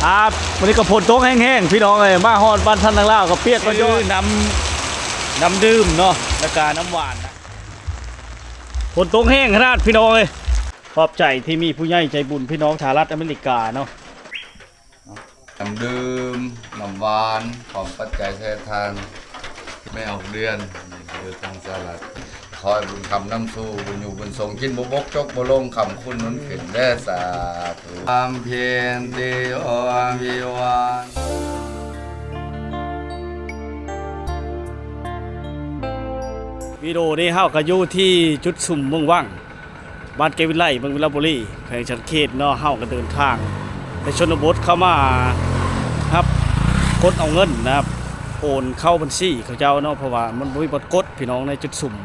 ອ່າ ມື້ນີ້ກໍຝົນຕົກແຮງໆ ພີ່ນ້ອງເອີຍ ມາຮອດບ້ານທ່ານນາງລາວກໍປຽກກໍຢອດ ຊື້ນ້ຳ ນ້ຳດື່ມເນາະ ແລ້ວກະນ້ຳຫວານນະ. ຝົນຕົກແຮງຂະໜາດ ພີ່ນ້ອງເອີຍ. ຂອບໃຈທີ່ມີຜູ້ໃຫຍ່ໃຈບຸນ ພີ່ນ້ອງສະຫະລັດອາເມລິກາເນາະ. ນ້ຳດື່ມ ນ້ຳຫວານ ພ້ອມປັດໄຈໃຫ້ທ່ານແມ່ອອກເດືອນ ຢູ່ທາງສະຫະລັດ. ຂໍໃຫ້ບຸນຄ້ຳນຳສູ່ ບຸນຢູ່ບຸນສົ່ງ ກິນບໍ່ບົກ ຈົກບໍ່ລົງ ຄ້ຳຄູນໜູນຂຶ້ນເດີ້ ສາທຸ. ຄວາມພຽນທີ່ອ່ອນວິວານ. ວິດີໂອນີ້ເຮົາກໍຢູ່ທີ່ຈຸດຊຸມເມືອງວັງ ບ້ານແກ້ວວິໄລ ເມືອງວິລະບູລີ ແຂວງສະຫວັນນະເຂດເນາະ. ເຮົາກໍເດີນທາງໃນຊົນນະບົດເຂົ້າມາຮັບ ກົດເອົາເງິນນະ ໂອນເຂົ້າບັນຊີເຂົາເຈົ້າເນາະ ເພາະວ່າມັນບໍ່ມີບ່ອນກົດ ພີ່ນ້ອງ ໃນຈຸດຊຸມ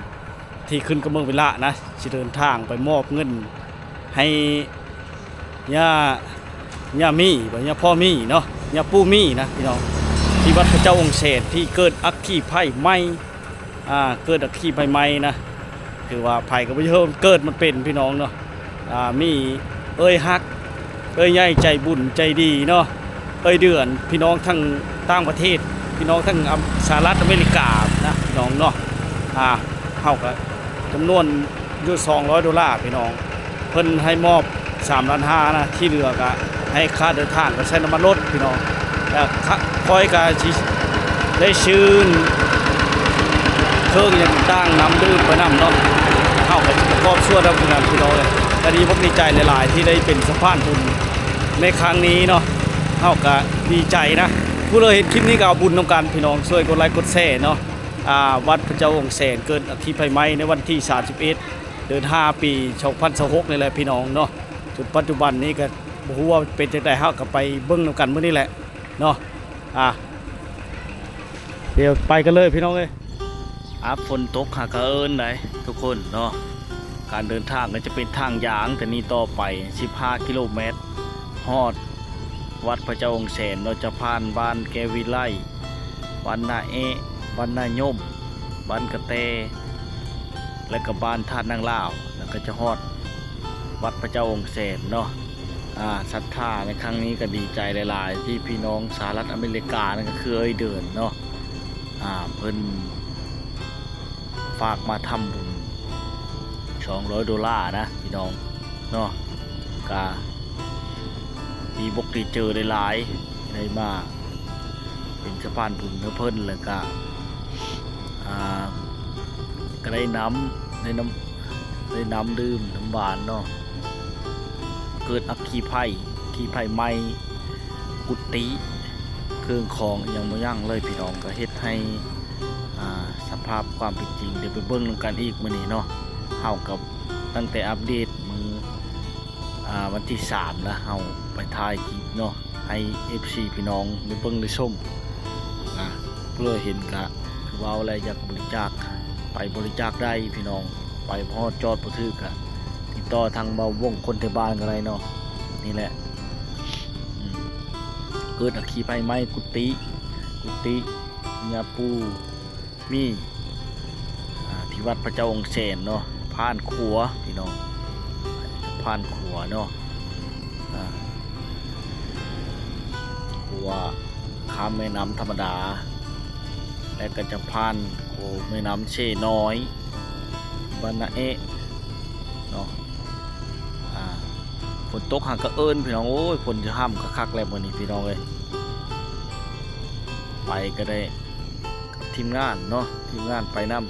ທີ່ຂຶ້ນກັບເມືອງວິລະນະ ຊິເດີນທາງໄປມອບເງິນໃຫ້ຍ່າ ຍ່າມີບໍ່ ຍ່າພໍ່ມີເນາະ ຍ່າປູ່ມີນະ ພີ່ນ້ອງ ທີ່ວັດພະເຈົ້າອົງແສນ ທີ່ເກີດອັກຄີໄພໄໝ້ ອ່າ ເກີດອັກຄີໄພໄໝ້ນະ ຖືວ່າໃຜກໍບໍ່ຢາກເກີດມາເປັນ ພີ່ນ້ອງເນາະ. ອ່າ ມີເອື້ອຍຮັກ ເອື້ອຍໃຫຍ່ໃຈບຸນໃຈດີເນາະ ເອື້ອຍເດືອນ ພີ່ນ້ອງທັງຕ່າງປະເທດ ພີ່ນ້ອງທັງອາ ສະຫະລັດອາເມລິການະ ພີ່ນ້ອງເນາະ. ອ່າ ເຮົາກໍຈຳນວນຢູ່ສອງຮ້ອຍໂດລາ ພີ່ນ້ອງ ເພິ່ນໃຫ້ມອບສາມລ້ານຫ້ານະ ທີ່ເຫຼືອກໍໃຫ້ຄ່າເດີນທາງ ກໍໃຊ້ນ້ຳມັນລົດ ພີ່ນ້ອງ ແລ້ວຂ້ອຍກໍຊິໄດ້ຊື້ເຄື່ອງຫຍັງຕ່າງໆ ນ້ຳດື່ມໄປນຳເນາະ. ເຮົາກໍຊິປະກອບສ່ວນນຳຄືກັນ ພີ່ນ້ອງເອີຍ. ກໍດີອົກດີໃຈຫຼາຍໆ ທີ່ໄດ້ເປັນສະພານບຸນໃນຄັ້ງນີ້ເນາະ ເຮົາກໍດີໃຈນະ. ຜູ້ໃດເຫັນຄລິບນີ້ກໍເອົາບຸນນຳກັນ ພີ່ນ້ອງ ຊ່ວຍກົດໄລກົດແຊເນາະ. ອ່າ ວັດພະເຈົ້າອົງແສນ ເກີດອັກຄີໄພໄໝ້ໃນວັນທີສາມສິບເອັດ ເດືອນຫ້າ ປີສອງພັນຊາວຫົກນີ້ແຫຼະ ພີ່ນ້ອງເນາະ. ຈົນປັດຈຸບັນນີ້ກໍບໍ່ຮູ້ວ່າເປັນຈັ່ງໃດ ເຮົາກໍໄປເບິ່ງນຳກັນມື້ນີ້ແຫຼະເນາະ. ອ່າ ດຽວໄປກັນເລີຍ ພີ່ນ້ອງເອີຍ. ອ່າ ຝົນຕົກຫາກະເອີ້ນໃດ໋ທຸກຄົນເນາະ. ການເດີນທາງກໍຈະເປັນທາງຢາງ ແຕ່ນີ້ຕໍ່ໄປສິບຫ້າກິໂລແມັດ ຮອດວັດພະເຈົ້າອົງແສນເນາະ. ຈະຜ່ານບ້ານແກ້ວວິໄລ ບ້ານນາເອະ ບ້ານນາຍົມ ບ້ານກະແຕ ແລະກະບ້ານທ່ານນາງລາວ ແລ້ວກໍຈະຮອດວັດພະເຈົ້າອົງແສນເນາະ. ອ່າ ສັດທາໃນຄັ້ງນີ້ກໍດີໃຈຫຼາຍໆ ທີ່ພີ່ນ້ອງສະຫະລັດອາເມລິກາ ນັ້ນກໍຄືເອື້ອຍເດືອນເນາະ ອ່າ ເພິ່ນ ຝາກມາທຳບຸນສອງຮ້ອຍໂດລານະ ພີ່ນ້ອງເນາະ. ກະດີບົກດີເຈີຫຼາຍໆ ໄດ້ມາເປັນສະພານບຸນໃຫ້ເພິ່ນ ແລ້ວກະ ອ່າ ກະໄດ້ນ້ຳ ໄດ້ນ້ຳ ໄດ້ນ້ຳດື່ມ ນ້ຳຫວານເນາະ. ເກີດອັກຄີໄພ ຄີໄພໄໝ້ ກຸຕິ ເຄື່ອງຂອງອີ່ຫຍັງບໍ່ຍັ່ງເລີຍ ພີ່ນ້ອງ. ກໍເຮັດໃຫ້ ອ່າ ສະພາບຄວາມເປັນຈິງ ໄດ້ໄປເບິ່ງນຳກັນອີກມື້ນີ້ເນາະ. ເຮົາກໍຕັ້ງແຕ່ອັບເດດມື້ ອ່າ ວັນທີສາມລະ ເຮົາໄປຖ່າຍຄລິບເນາະ ໃຫ້ເອັຟຊີພີ່ນ້ອງໄດ້ເບິ່ງໄດ້ຊົມນະ. ເພື່ອເຫັນກະຄືເວົ້າແຫຼະ ຢາກບໍລິຈາກ ໄປບໍລິຈາກໄດ້ ພີ່ນ້ອງ. ໄປບໍ່ຮອດ ຈອດບໍ່ຖືກ ກະຕິດຕໍ່ທາງບ່າວວົງຄົນໄທບ້ານກໍໄດ້ເນາະ. ນີ້ແຫຼະ ອືມ ເກີດອັກຄີໄຟໄໝ້ກຸຕິ ກຸຕິຍາປູ່ມີ ອ່າ ທີ່ວັດພະເຈົ້າອົງແສນເນາະ. ຜ່ານຂົວ ພີ່ນ້ອງ ຜ່ານຂົວເນາະ ອ່າ ຂົວຂ້າມແມ່ນ້ຳທຳມະດາ ແລະກໍຈະຜ່ານໂຂງແມ່ນ້ຳເຊນ້ອຍ ບ້ານນາເອະເນາະ. ອ່າ ຝົນຕົກຫາກະເອີ້ນ ພີ່ນ້ອງເອີຍ. ຝົນຈະຫ້ຳຄັກໆແລ້ວມື້ນີ້ ພີ່ນ້ອງເອີຍ. ໄປກໍໄດ້ກັບທີມງານເນາະ ທີມງານໄປນຳ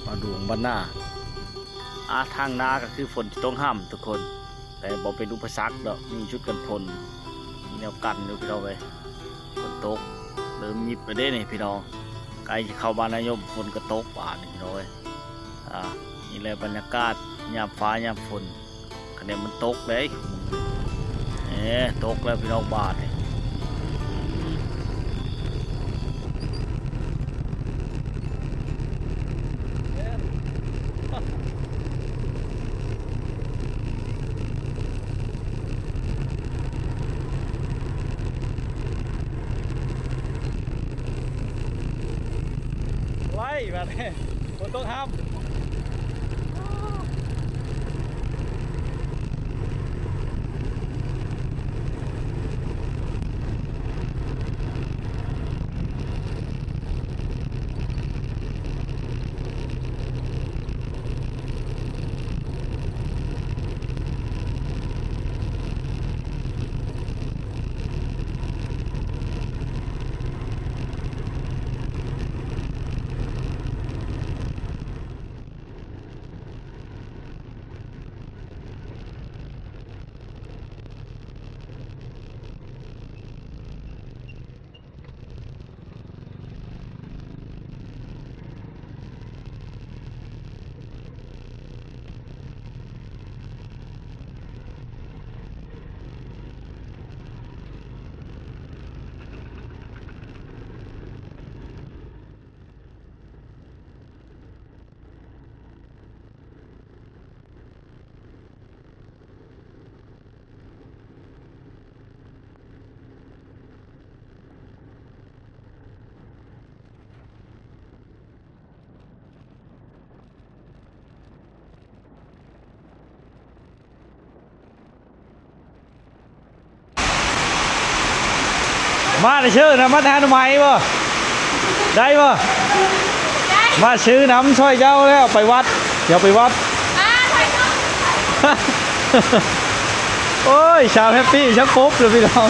ມາດູງບ້ານນາ. ອ່າ ທາງນາກໍຄືຝົນຈະຕົກຫ້ຳທຸກຄົນ ແຕ່ບໍ່ເປັນອຸປະສັກດອກ ມີຊຸດກັນຝົນ ມີແນວກັນຢູ່ ພີ່ນ້ອງເອີຍ. ຝົນຕົກເລີ່ມຫຍິບແລ້ວເດ້ນີ້ ພີ່ນ້ອງ ໃກ້ຈະເຂົ້າບ້ານນາຍົມ ຝົນກໍຕົກບາດນີ້ ພີ່ນ້ອງເອີຍ. ອ່າ ນີ້ແຫຼະບັນຍາກາດຍາມຟ້າຍາມຝົນ ຄະແນນມັນຕົກເດ້. ເອີ ຕົກແລ້ວ ພີ່ນ້ອງ ບາດນີ້. ໄວ້ບາດນີ້ ຝົນຕົກຫ້ຳ. ໄ ມາແຕ່ເຊີນະ ມາແຕ່ຫາໜໍ່ໄມ້ບໍ່? ໄດ້ບໍ່? ໄດ້ ມາຊື້ນ້ຳຊ່ອຍເຈົ້າແລ້ວໄປວັດ ດຽວໄປວັດ. ໂອ້ຍ ສາວແຮັບປີ້ ຊ່າງປົບເລີຍພີ່ນ້ອງ.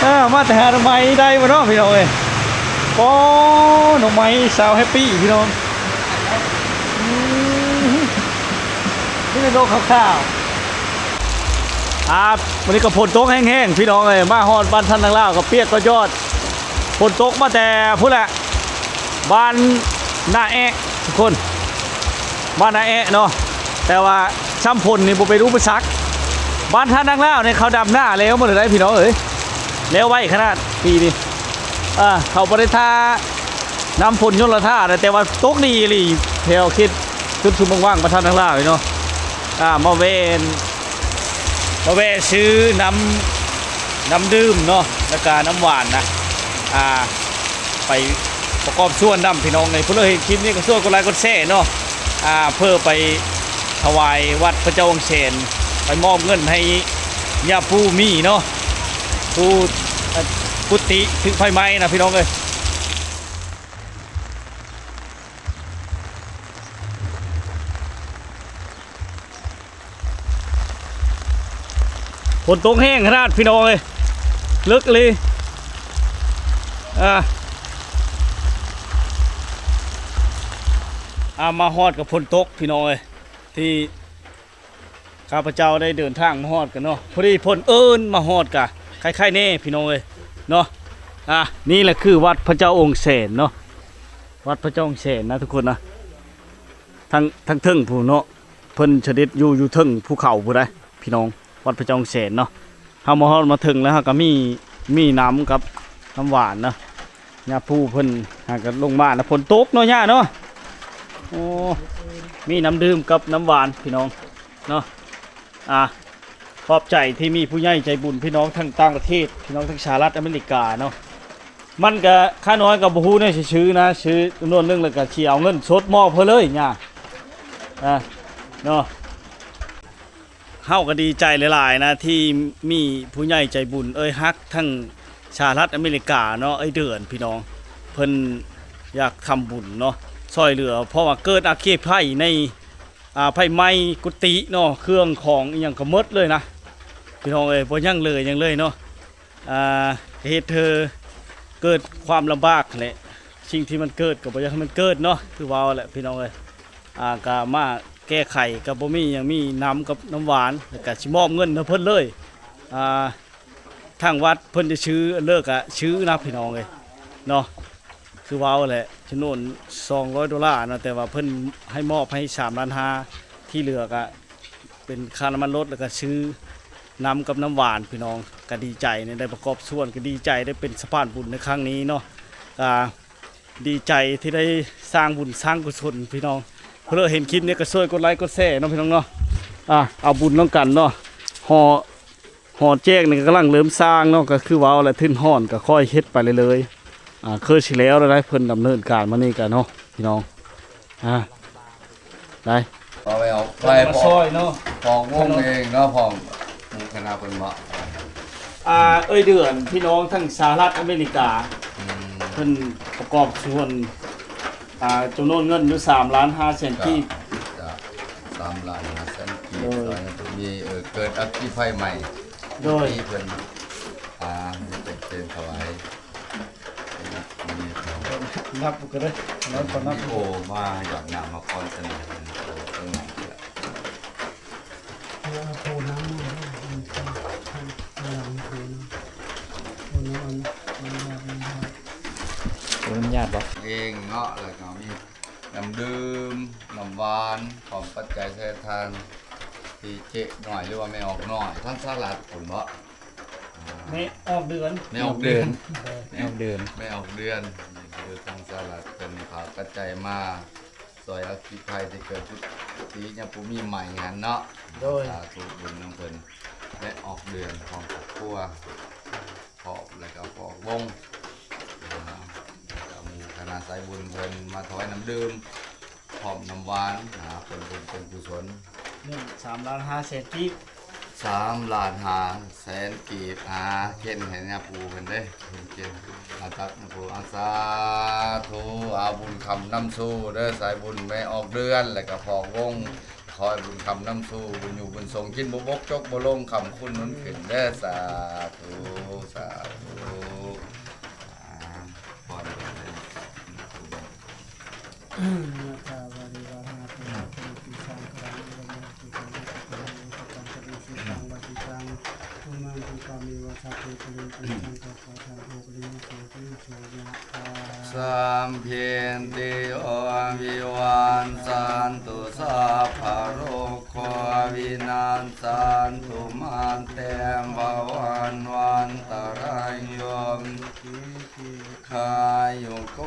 ເອີ ມາແຕ່ຫາໜໍ່ໄມ້ ໄດ້ບໍ່ເນາະພີ່ນ້ອງເອີຍ? ໂອ້ ໜໍ່ໄມ້ ສາວແຮັບປີ້ພີ່ນ້ອງ. ອື ມີແຕ່ນົກຂາວໆ. ອ່າ ມື້ນີ້ກໍຝົນຕົກແຮງໆ ພີ່ນ້ອງເອີຍ ມາຮອດບ້ານທ່ານນາງລາວກໍປຽກກໍຢອດ. ຝົນຕົກມາແຕ່ພຸ້ນແຫຼະ ບ້ານນາແອະ ທຸກຄົນ ບ້ານນາແອະເນາະ. ແຕ່ວ່າຊ່ຳຝົນນີ້ບໍ່ເປັນອຸປະສັກ. ບ້ານທ່ານນາງລາວນີ້ເຂົາດຳນາແລ້ວໝົດເລີຍໄດ໋ພີ່ນ້ອງເອີຍ ແລ້ວໄວຂະໜາດປີນີ້. ອ່າ ເຂົາບໍ່ໄດ້ຖ້ານ້ຳຝົນຍົນລະທ່ານະ ແຕ່ວ່າຕົກດີອີ່ຫຼີ ແຖວເຂດຈຸດຊຸມວັງໆ ບ້ານທ່ານນາງລາວນີ້ເນາະ. ອ່າ ມາແວ່ ມາແວ່ຊື້ນ້ຳ ນ້ຳດື່ມເນາະ ແລ້ວກະນ້ຳຫວານນະ ອ່າ ໄປປະກອບສ່ວນນຳພີ່ນ້ອງເອີຍ. ຜູ້ໃດເຫັນຄລິບນີ້ກໍຊ່ວຍກົດໄລກົດແຊເນາະ ອ່າ ເພື່ອໄປຖວາຍວັດພະເຈົ້າອົງແສນ ໄປມອບເງິນໃຫ້ຍາປູ່ມີເນາະ ຜູ້ ເອີ ກຸຕິຖືກໄຟໄໝ້ນະພີ່ນ້ອງເອີຍ. ຝົນຕົກແຮງຂະໜາດພີ່ນ້ອງເອີຍ ເລິກອີ່ຫຼີ. ອ່າ ອ່າ ມາຮອດກໍຝົນຕົກພີ່ນ້ອງເອີຍ ທີ່ຂ້າພະເຈົ້າໄດ້ເດີນທາງມາຮອດກັນເນາະ ພໍດີຝົນເອີ້ນມາຮອດກະໄຄໆແດ່ພີ່ນ້ອງເອີຍເນາະ. ອ່າ ນີ້ແຫຼະຄືວັດພະເຈົ້າອົງແສນເນາະ ວັດພະເຈົ້າອົງແສນນະທຸກຄົນນະ ທາງ ທາງເທິງພຸ້ນເນາະ. ເພິ່ນສະເດັດຢູ່ ຢູ່ເທິງພູເຂົາພຸ້ນໃດ໋ພີ່ນ້ອງ ວັດພະເຈົ້າອົງແສນເນາະ. ເຮົາມາຮອດມາເຖິງແລ້ວ ເຮົາກໍມີ ມີນ້ຳກັບນ້ຳຫວານເນາະ. ຍາປູ່ເພິ່ນຫາກໍລົງມານະ ຝົນຕົກເນາະ ຍາເນາະ. ໂອ້ ມີນ້ຳດື່ມກັບນ້ຳຫວານພີ່ນ້ອງເນາະ. ອ່າ ຂອບໃຈທີ່ມີຜູ້ໃຫຍ່ໃຈບຸນ ພີ່ນ້ອງທັງຕ່າງປະເທດ ພີ່ນ້ອງທັງສະຫະລັດອາເມລິກາເນາະ. ມັນກະ ຂ້ານ້ອຍກໍບໍ່ຮູ້ແນວຊິຊື້ນະ ຊື້ຈຳນວນໜຶ່ງແລ້ວກໍຊິເອົາເງິນສົດມອບເພິ່ນເລີຍຍາ ອ່າ ເນາະ. ເຮົາກໍດີໃຈຫຼາຍໆນະ ທີ່ມີຜູ້ໃຫຍ່ໃຈບຸນເອີຍຮັກ ທັງສະຫະລັດອາເມລິກາເນາະ ເອື້ອຍເດືອນ ພີ່ນ້ອງ ເພິ່ນຢາກທຳບຸນເນາະ ຊ່ອຍເຫຼືອ ເພາະວ່າເກີດອັກຄີໄພໃນ ອ່າ ໄຟໄໝ້ກຸຕິເນາະ ເຄື່ອງຂອງອີ່ຫຍັງກໍໝົດເລີຍນະ ພີ່ນ້ອງເອີຍ ບໍ່ຍັງເຫຼືອຫຍັງເລີຍເນາະ. ອ່າ ເຮັດໃຫ້ເກີດຄວາມລຳບາກຫັ້ນແຫຼະ ສິ່ງທີ່ມັນເກີດກໍບໍ່ຢາກໃຫ້ມັນເກີດເນາະ ຄືເວົ້າແຫຼະ ພີ່ນ້ອງເອີຍ. ອ່າ ກໍມາແກ້ໄຂ ກໍບໍ່ມີຫຍັງ ມີນ້ຳກັບນ້ຳຫວານ ແລ້ວກໍຊິມອບເງິນໃຫ້ເພິ່ນເລີຍ. ອ່າ ທາງວັດເພິ່ນຈະຊື້ເລີກກະຊື້ນະ ພີ່ນ້ອງເອີຍເນາະ. ຄືເວົ້າແຫຼະ ຈຳນວນສອງຮ້ອຍໂດລາເນາະ ແຕ່ວ່າເພິ່ນໃຫ້ມອບໃຫ້ສາມລ້ານຫ້າ ທີ່ເຫຼືອກະເປັນຄ່ານ້ຳມັນລົດ ແລ້ວກະຊື້ນ້ຳກັບນ້ຳຫວານ ພີ່ນ້ອງ. ກະດີໃຈໄດ້ປະກອບສ່ວນ ກະດີໃຈໄດ້ເປັນສະພານບຸນໃນຄັ້ງນີ້ເນາະ. ກະດີໃຈທີ່ໄດ້ສ້າງບຸນສ້າງກຸສົນ ພີ່ນ້ອງ. ເພື່ອເຫັນຄລິບນີ້ກະຊ່ວຍກົດໄລກົດແຊເນາະ ພີ່ນ້ອງເນາະ. ອ່າ ເອົາບຸນນຳກັນເນາະ. ຫໍ ຫໍແຈກນີ້ກຳລັງເລີ່ມສ້າງເນາະ ກໍຄືເວົ້າແຫຼະ ທຶນຮ້ອນກໍຄ່ອຍເຮັດໄປເລື້ອຍໆ. ອ່າ ຄືຊິແລ້ວແລ້ວໄດ໋ ເພິ່ນດຳເນີນການມານີ້ກະເນາະ ພີ່ນ້ອງ. ອ່າ ໄດ້ ເອົາໄປ ເອົາໄປ ມາຊ່ອຍເນາະ ປອກວົງເອງເນາະ ພ້ອມໝູ່ຄະນະເພິ່ນເບາະ. ອ່າ ເອື້ອຍເດືອນ ພີ່ນ້ອງທາງສະຫະລັດອາເມລິກາ ອືມ ເພິ່ນປະກອບສ່ວນ ອ່າ ຈຳນວນເງິນຢູ່ສາມລ້ານຫ້າແສນກີບ. ສາມລ້ານຫ້າແສນກີບ ໂດຍ ຊ່ອຍໃຫ້ຕົວນີ້ ເອີ ເກີດອັກຄີໄພໃໝ່ ໂດຍ ທີ່ເພິ່ນ ອ່າ ເປັນເຊີນຖວາຍ ນັບກໍໄດ້ ນັບກໍນັບ ໂອ ມາຢາກນຳມາກ່ອນ ສະໜີ ໂອ ເອີ ໂທນຳ ໂທນຳ ໂທນຳ ໂທນຳ ໂອ ມັນຍາດບໍ່ ເອງເນາະ ແລ້ວກໍມີ ນ້ຳດື່ມ ນ້ຳຫວານ ພ້ອມປັດໄຈໄຊທານ ທີ່ເຈນ້ອຍ ຫຼືວ່າແມ່ອອກນ້ອຍ ທາງສະຫະລັດພຸ້ນເນາະ. ແມ່ອອກເດືອນ ແມ່ອອກເດືອນ ແມ່ອອກເດືອນ ແມ່ອອກເດືອນ ແມ່ອອກເດືອນ ຄືທາງສະຫະລັດເພິ່ນຝາກປັດໄຈມາຊ່ອຍອັກຄີໄພທີ່ເກີດຢູ່ທີ່ຍັງບໍ່ມີໃໝ່ຫັ້ນເນາະ. ໂດຍ ສາທຸບຸນນຳເພິ່ນ ແມ່ອອກເດືອນ ພ້ອມຄອບຄົວ ພ້ອມ ແລ້ວກໍພ້ອມວົງ ອ່າ ແລ້ວກໍໝູ່ຄະນະສາຍບຸນເພິ່ນມາຖວາຍນ້ຳດື່ມ ພ້ອມນ້ຳຫວານ ອ່າ ເປັນບຸນເປັນກຸສົນ ເງິນສາມລ້ານຫ້າແສນກີບ. ສາມລ້ານຫ້າແສນກີບ ຫາເຄັນໃຫ້ຍາປູ່ເພິ່ນເດ້ ເພິ່ນເກັບ ອາ ຕັກຍາປູ່ ອາ ສາທຸ ອາ ບຸນຄຳນຳສູ່ເດີ ສາຍບຸນແມ່ອອກເດືອນ ແລະກະພໍ່ວົງ ຂໍໃຫ້ບຸນຄຳນຳສູ່ ບຸນຢູ່ບຸນສົງ ກິນບໍ່ບົກ ຈົກບໍ່ລົງ ຄ້ຳຄູນໜູນຂຶ້ນເດີ ສາທຸ ສາທຸ ອາ ພອນເພິ່ນເດີ. ຍະຖາວາລິວະຫາປູ สัพเพติโย วิวัชชันตุ สัพพะโรโค วินัสสันตุ มาเต ภะวัตวันตะราโย สุขี ทีฆายุโก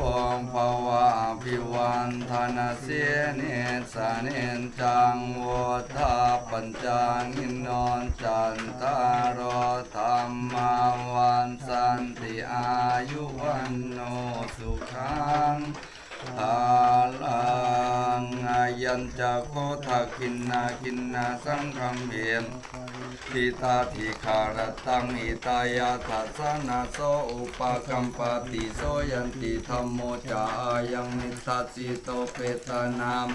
ภะวะ อะภิวัฑฒะนะสีลิสสะ นิจจัง วุฑฒะปัจจายิโน จัตตาโร ธัมมา วัฑฒันติ อายุ วัณโณ สุขัง พะลัง อายัญจะ โข ทักขิณา ทิตา ทิคารัตตัง หิตายะ ทัสสะนะ โส อุปะกัมปะติ โส ยันติ ธัมโม จะ อายัง นิสสัสสิโต เปตานัง